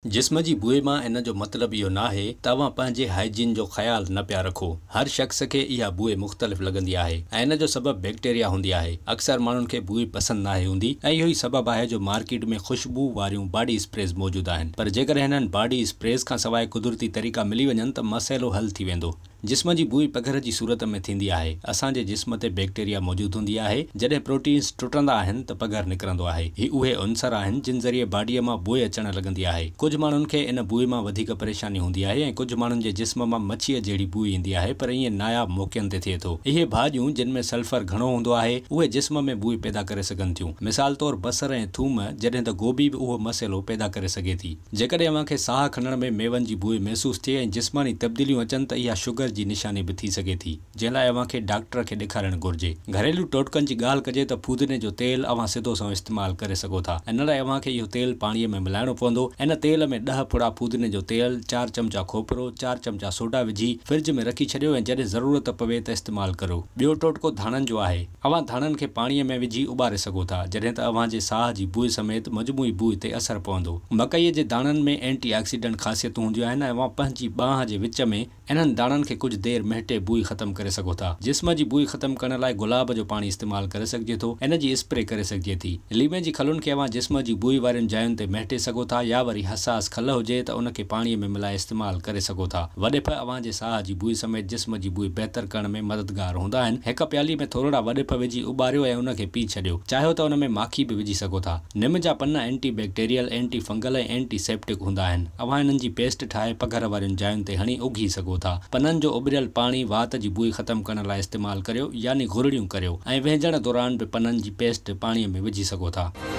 جسم جي بوء مان ان جو مطلب اهو ناهي ته اوهان پنهنجي هائيجين جو خيال نه پيا رکو. هر شخص کي اها بوء مختلف لڳندي آهي ۽ ان جو سبب بيڪٽيريا هوندي آهي. اڪثر ماڻهن کي بوء پسند ناهي هوندي ۽ اهو ئي سبب آهي جو مارڪيٽ ۾ خوشبوء واريون باڊي اسپريز موجود آهن پر جيڪڏهن انهن باڊي اسپريز کان سواء قدرتي طريقا ملي وڃن ته مسئلو حل ٿي ويندو. جسم جي بوء پگهر جي صورت ۾ ٿيندي آهي. اسان جي جسم تي بيڪٽيريا موجود هوندي آهي. جڏهن پروٽينز ٽٽندا آهن ته پگهر نڪرندو آهي. هي اهي عنصر آهن جن ذريعي باڊيء مان بوء اچڻ لڳندي آهي. ڪجهه ماڻهن کي ان بوء مان وڌيڪ پريشاني هوندي آهي ۽ ڪجهه ماڻهن جي جسم مان مڇيء جهڙي بوء ايندي آهي پر ائين ناياب موقعن تي ٿئي ٿو. اهي ڀاڄيون جن ۾ سلفر گهڻو هوندو آهي اهي جسم ۾ بوء پيدا ڪري سگهن ٿيون. مثال طور بصر ۽ ٿوم جڏهن ته گوبي به اهو مسئلو پيدا ڪري سگهي ٿي. جيڪڏهن اوهان کي ساهه کڻڻ ۾ ميون جي بوء محسوس ٿئي ۽ جسماني تبديليون اچن ته اها شگر جي نشاني به ٿي سگهي ٿي، جنهن لاء اوهان کي ڊاڪٽر کي ڏيکارڻ گهرجي. گهريلو ٽوٽڪن جي ڳالهه ڪجي ته ڦودني جو تيل اوهان سڌو سنئون استعمال ڪري سگهو ٿا. ان لاء اوهان کي اهو تيل پاڻيء ۾ ملائڻو پوندو. ان تيل ۾ ڏهه ڦڙا ڦودني جو تيل، چار چمچا کوپرو، چار چمچا سوڊا وجهي فرج ۾ رکي ڇڏيو ۽ جڏهن ضرورت پوي ته استعمال ڪريو. ٻيو ٽوٽڪو ڌاڻن جو آهي. اوهان ڌاڻن کي پاڻيء ۾ وجهي اٻاري سگهو ٿا، جڏهن ته اوهان جي ساهه جي بوء سميت مجموعي بوء تي اثر پوندو. مڪئيء جي داڻن ۾ اينٽي آڪسيڊنٽ خاصيتون هونديون آهن ۽ اوهان پنهنجي ٻانهن جي وچ ۾ انهن داڻن کي ڪجهه دير مهٽي بوء ختم ڪري سگهو ٿا. جسم جي بوء ختم ڪرڻ لاء گلاب جو پاڻي استعمال ڪري سگهجي ٿو. ان جي اسپري ڪري سگهجي ٿي. ليمي جي کلن کي اوهان جسم جي بوء وارين جاين تي مهٽي سگهو ٿا يا وري حساس کل هجي ته ان کي پاڻيء ۾ ملائي استعمال ڪري سگهو ٿا. وڏڦ اوهان جي ساهه جي بوء سميت جسم جي بوء بهتر ڪرڻ ۾ مددگار هوندا آهن. هڪ پيالي ۾ ٿورڙا وڏڦ وجهي اٻاريو ۽ ان کي پي ڇڏيو. چاهيو ته ان ۾ ماکي به وجهي سگهو ٿا. نم جا پن anti bacterial, anti fungal ۽ anti septic هوندا آهن. اوهان انهن جي پيسٽ ٺاهي پگهر وارين جاين تي هڻي اگهي سگهو ٿا. پنن جو اٻريل پاڻي وات جي بوء ختم ڪرڻ لاء استعمال ڪريو يعني گرڙيون ڪريو ۽ وهنجڻ دوران به پنن جي پيسٽ پاڻي ۾ وجهي سگهو ٿا.